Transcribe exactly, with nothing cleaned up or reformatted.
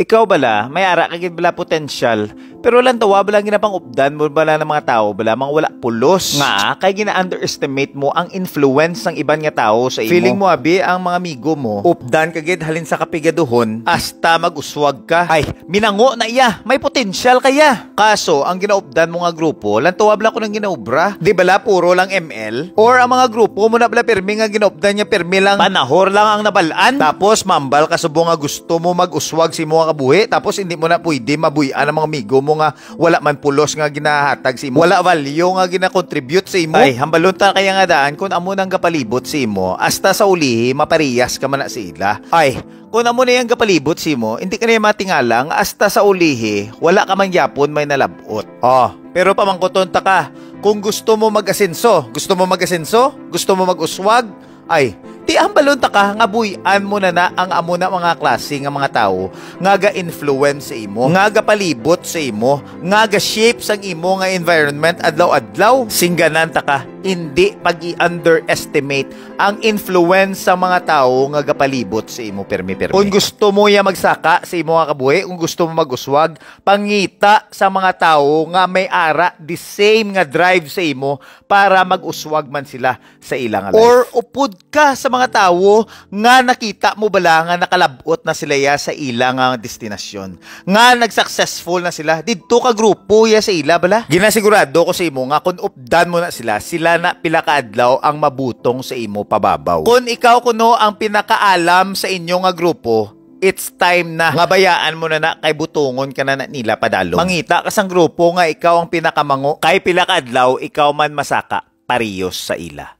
Ikaw bala, may ara ka gid bala potensyal, pero lantawa bala ang ginapangupdan mo bala ng mga tao bala mga wala pulos. Nga, kay gina-underestimate mo ang influence sang iban nga tawo sa imo. Feeling mo abi ang mga amigo mo, updan ka gid halin sa kapigaduhon, hasta mag-uswag ka. Ay, minango na iya, may potensyal kaya. Kaso, ang ginaupdan mo nga grupo, lantawa bala ko nang ginaubra. Di bala puro lang M L? Or ang mga grupo mo na bala pirmi nga ginaupdan niya, pirmi lang panahor lang ang nabalaan? Tapos, mambal ka subong nga gusto mo mag-uswag sa imo nga kabuhi, tapos hindi mo na pwede mabuy-an ang mga amigo mo nga wala man pulos nga ginahatag sa imo, wala value nga gina-contribute sa imo. Ay, hambalon ta kaya nga daan kung amo nang gapalibot sa imo, hasta sa ulihi, maparehas ka man na sa ila. Ay, kung amo na yang gapalibot sa imo, hindi ka na matingala nga hasta sa ulihi, wala ka man gyapon may nalabot. Oh, pero pamangkuton ta ka, kung gusto mo mag-asenso, gusto mo mag-asenso? Gusto mo mag-uswag? Ay, di hambalon ta ka nga buy-an mo na na ang amo na mga klase nga mga tawo nga ga-influence sa imo, nga gapalibot sa imo, nga ga-shape sang imo nga environment adlaw-adlaw. Singganan ta ka, hindi pag-i-underestimate ang influence sa mga tawo nga gapalibot sa imo, pirmi-pirmi. Kung gusto mo ya magsaka sa imo nga kabuhi, kung gusto mo mag-uswag, pangita sa mga tawo nga may ara the same nga drive sa imo para mag-uswag man sila sa ila nga life. Or upod ka sa mga tawo nga nakita mo bala nga nakalabot na sila ya sa ila nga destinasyon, nga nag-successful na sila didto ka grupo ya sa ila bala. Ginasigurado ko sa imo nga kung updan mo na sila, sila na pila ka adlaw ang mabutong sa imo pababaw. Kung ikaw kuno ang pinakaalam sa inyo nga grupo, it's time na nga bayaan mo na na kay butongon ka na, na nila padalom. Mangita ka sang grupo nga ikaw ang pinakamango, kay pila ka adlaw ikaw man masaka parehas sa ila.